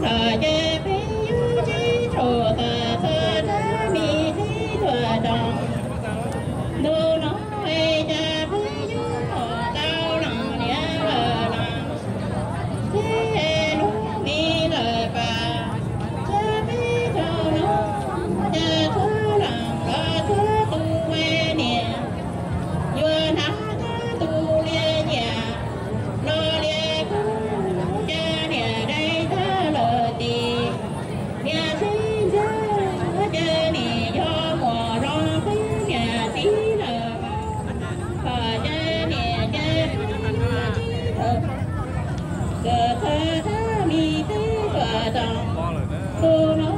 Ces peb yuav tsis tshua tawm txog rab me tib tuam roos. Ntu no es cas peb yuav mus tau lees niam lawm los, thiab lub me lawm pas, thiab peb tau no, ces txhua lees los txhua tus me niam yuav hnav txhua tus liaj ciam los liaj kub, ces niam dai tag lawm tim niam txiv ntxawg, ces niam yog muam los qhib niam txiv lawm, ces niam ces kawm txog rab me tib tuam roos. Ntu no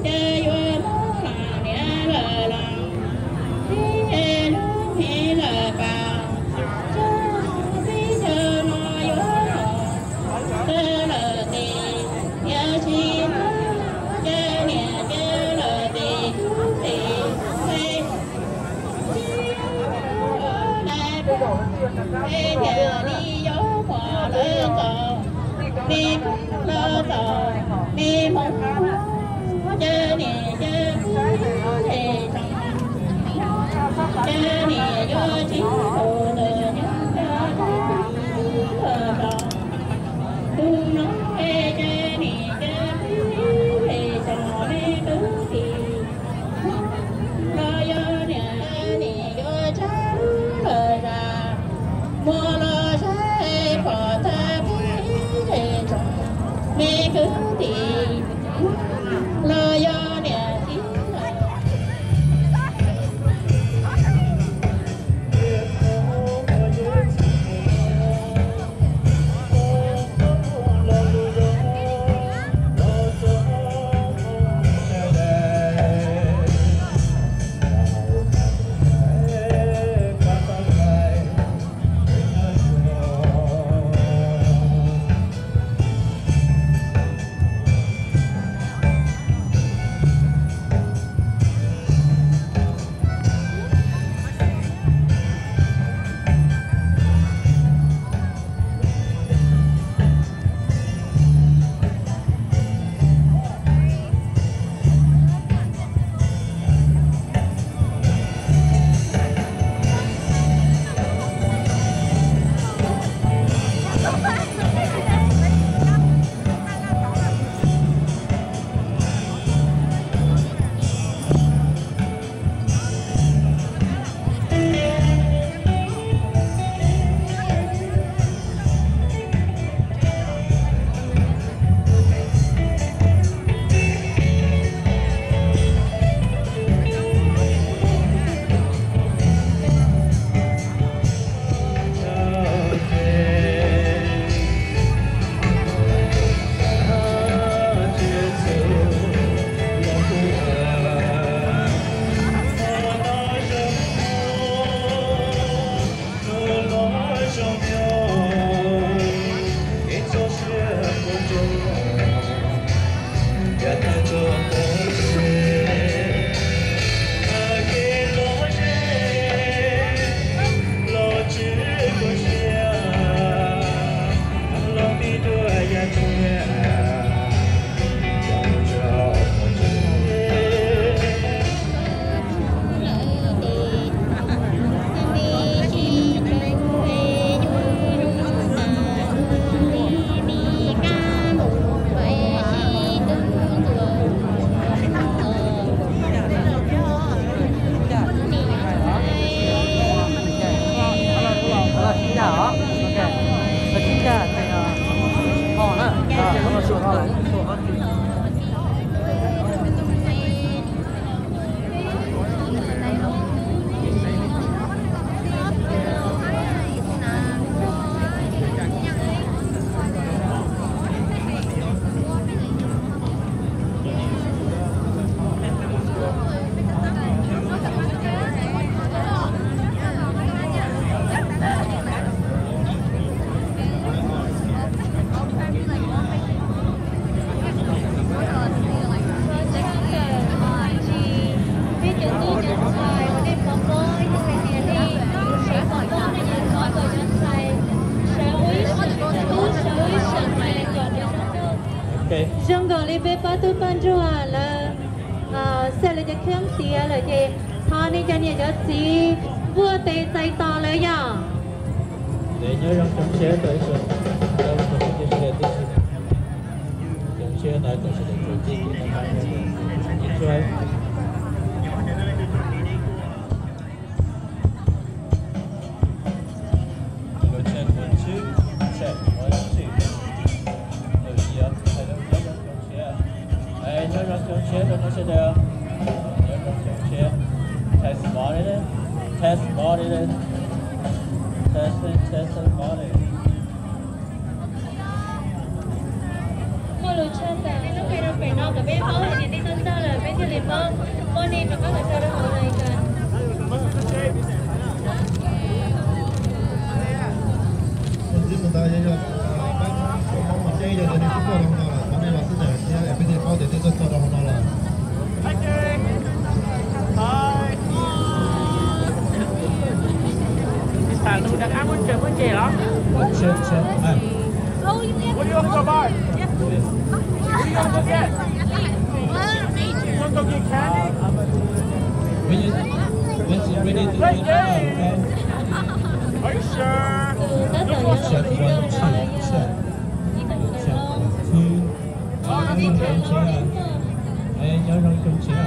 ces yuav mus lees niam lawm los, tib lub me lawm pas, tib chaw no yuav tag lawm tim niam txiv, ces niam ces lawm tim kub tim, ces tib lub me lawm pas, ces niam li yuav muam lawm txaus, me kub lawm txaus, me hmoov, ces niam ces kub es tsoom, ces niam yuav tsis tau ntawm nyob rau tib tuam roos. Ntu no ces niam ces kub es tsoom me kwv tij, los yog niam, niam yuav tshaj lawm zas, muaj los saib pom tag peb tsoom me kwv tij, los yog niam txiv lawm. Zoo nkaus li peb pab tub pab ntsuag lawv xav lawv cov kheej tiav lawm ces thov nej cov niam cov txiv npuaj tes txais tos lawv yom. Nyob zoo xyoo tshiab rau ib tsoom, rau ib tsoom phooj ywg sawv daws tib si. Xyoo tshiab no kom sawv daws tsuas txij kev noj qab nyob zoo, tsuas txij tsuag. Check one, two, check one, two. Ua li yog hais lus nyob zoo xyoo tshiab. Nyob zoo xyoo tshiab rau nej sawv daws. Nyob zoo xyoo tshiab. Test volume. Test volume. Testing, testing volume. Muaj lus tshaj tawm lub npe rau pem no kom peb paub hais tias nej tuaj txog lawm peb thiaj li paub muab nej rov qab los tso rau hauv lawm. Tus ntawd yog, yog pab Hmoob Mos Zeb, yog tias nej twb tuaj rau hauv no lawm, thov nej los xib tawm thiab es peb thiaj paub tias nej tuaj txog rau hauv no lawm. Xav lus rov qab muab ntses muab ntses los? What do you want to go buy? What do you want to go get? You want to go get candy? When you, when you're ready to leave now, okay? Are you sure? Check one, two, check. Check one, two. Nyob zoo xyoo tshiab. Nyob zoo xyoo tshiab.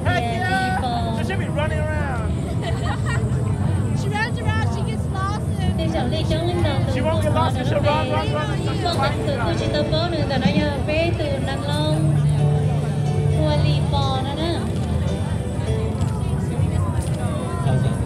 Hey, she should be running around. She runs around, she gets lost. Tej zaum nej coob leej ntau tus She won't get lost, she'll run, run, run, run. Muaj qee tus kuj tsis tau paub nws ntawm no yog peb tus neeg loo ua li pos no na. Thov zam